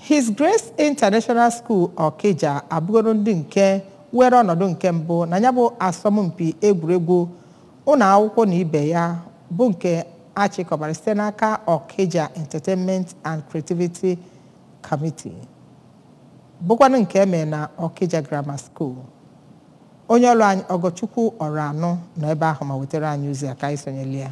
His Grace International School Okija abụgoro ndị nke were ọnọdụ nke mbụ na ya bụ asọmpi egwuregwu ụlọ akwụkwọ na ibe ya, bụ nke achịkọbara site n'aka Okija Entertainment and Creativity Committee, bụkwanụ nke eme na Okija Grammar School. Onye ọrụ anyị Ọgọchukwu Ọranụ nọ ebe ahụ ma wetara anyị ozi a ka anyị sonyere ya.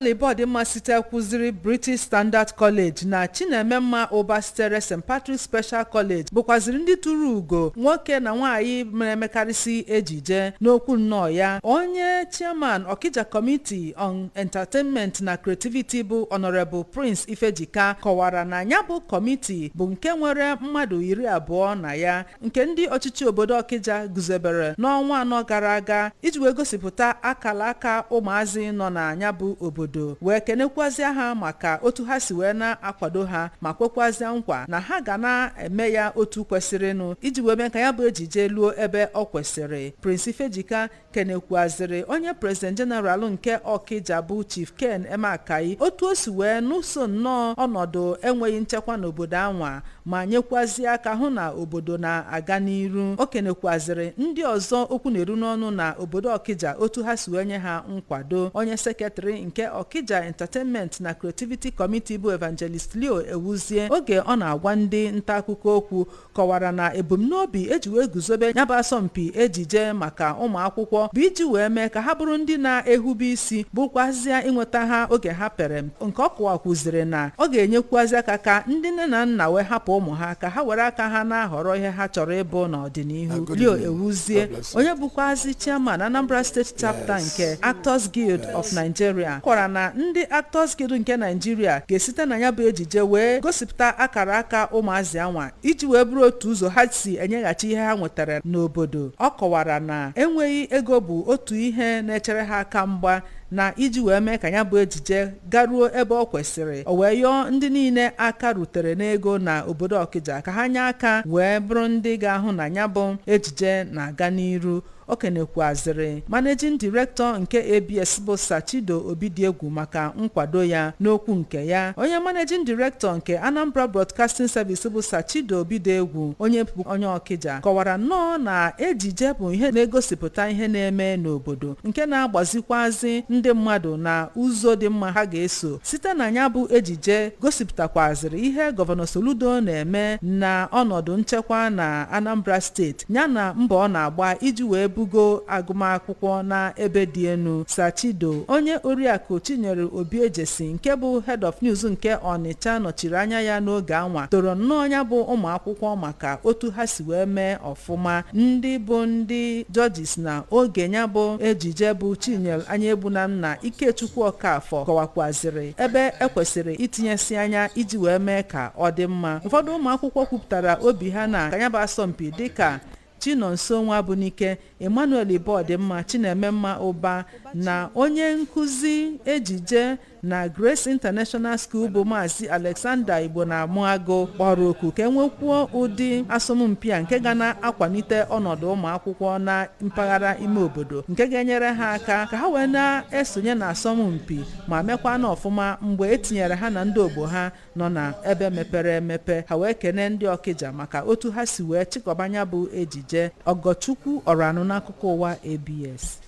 Ibodimma site kwuziri British Standard College na Chinememma Ụba sitere St. Patrick Special College bụkwaziri ndị tụrụ ugo nwoke na nwaanyị mere emekarịsị ejije. N'okwu nnọọ ya, onye chairman Okija Committee on Entertainment na Creativity bụ Honorable Prince Ifejika kọwara na ya bụ kọmiti bụ nke nwere mmadụ 20 na ya, nke ndị ọchịchị obodo Okija guzobere n'ọnwa 4 gara aga iji wee gosipụta akala aka ụmụazị nọ na ya bụ obodo, wee kenekwazịa ha maka otu ha si wee na-akwado ha, ma kwekwazịa nkwa na ha ga na-eme ya otu kwesịrịnụ iji wee mee ka ya bụ ejije luo ebe ọ kwesịrị. Prince Ifejika kenekwazịrị onye President General nke Okija bụ Chief Ken Emeakayi otu o si wee n'ụso nnọọ ọnọdụ enweghị nchekwa n'obodo anwa, ma nyekwazie aka hụ na obodo na-aga n'iru. O kenekwazịrị ndị ọzọ okwu na-eru n'ọnụ na obodo Okija otu ha si wee nye ha nkwado. Onye sekretrị nke Okija Entertainment na Creativity Committee bụ Evangelist Leo Ewuzie, oge ọ na-agwa ndị nta akụkọ okwu, kọwara na ebumnobi eji wee guzobe ya bụ asọmpi ejije maka ụmụ akwụkwọ bụ iji wee mee ka ha bụrụ ndị na-ehube isi, bụkwazịa inweta ha oge ha pere, nke ọ kọwakwuziri na ọ ga-enyekwuazị aka ka ndị nne na nna wee hapụ ụmụ ha ka ha were aka ha na-ahọrọ ihe ha chọrọ ịbụ n'ọdịnihu. Leo Ewuzie, onye bụkwazị chairman Anambra State Chapter nke Actors Guild of Nigeria, kwara na ndị Actors Guild nke Nigeria ga-esite na ya bụ ejije wee gosipụta akara aka ụmụazị anwa iji wee bụrụ otu ụzọ ha si enyeghachi ihe ha nwetara n'obodo. Ọ kọwara na enweghị ego bụ otu ihe na-echere ha aka mgba na iji wee mee ka ya bụ ejije garuo ebe ọ kwesịrị. O wee yọọ ndị niile aka rutere n'ego na obodo Okija ka ha nye aka wee bụrụ ndị ga-ahụ na ya bụ ejije na-aga n'iru. O kenekwazịrị Managing Director nke ABS bụ Sachido Obidiegwu maka nkwado ya. N'okwu nke ya, onye Managing Director nke Anambra Broadcasting Service bụ Sachido Obidiegwu, onye bụ onye Okija, kọwara nnọọ na ejije bụ ihe na-egosipụta ihe na-eme n'obodo, nke na-agbazikwazi ndị mmadụ na ụzọ dị mma ha ga-eso. Site na ya bụ ejije gosipụtakwazịrị ihe Gọvanọ Soludo na-eme na ọnọdụ nchekwa na Anambra Steeti, ya na mbọ ọ na-agba iji wee bugo agụmakwụkwọ na ebe dị elu. Sachido, onye oriakụ Chinyere Obiejesi nke bụ Head of News nke Ọnịcha nọchiri anya ya n'oge anwa, toro nnọọ ya bụ ụmụ akwụkwọ maka otu ha si wee mee ọfụma. Ndị bụ ndị judges na oge ya bụ ejije bụ Chinyere Anyaegbunam na Ikechukwu Okafọ kọwakwazịrị ebe ekwesịrị itinyesi anya iji wee mee ka ọ dị mma. Ụfọdụ ụmụ akwụkwọ kwupụtara obi ha na ka ya bụ asọmpi dịka Chinonso Nwabunike, Emmanuel Ibodimma, Chinememma Ụba na onye nkụzi ejije na Grace International School bụ Maazị Alexander Igbo na Amụagụ kpọrọ oku ka enwekwuo ụdị asọmpi a nke ga na-akwalite ọnọdụ ụmụ akwụkwọ na mpaghara ime obodo, nke ga-enyere ha aka ka ha wee na-esonye na asọmpi ma mekwa na ọfụma mgbe etinyere ha na ndị ogbo ha nọ na ebe mepere emepe. Ha wee kene ndị Okija maka otu ha si wee chịkọbanya bụ ejije. Ọgọchukwu Ọranụ n'akụkọ ụwa ABS.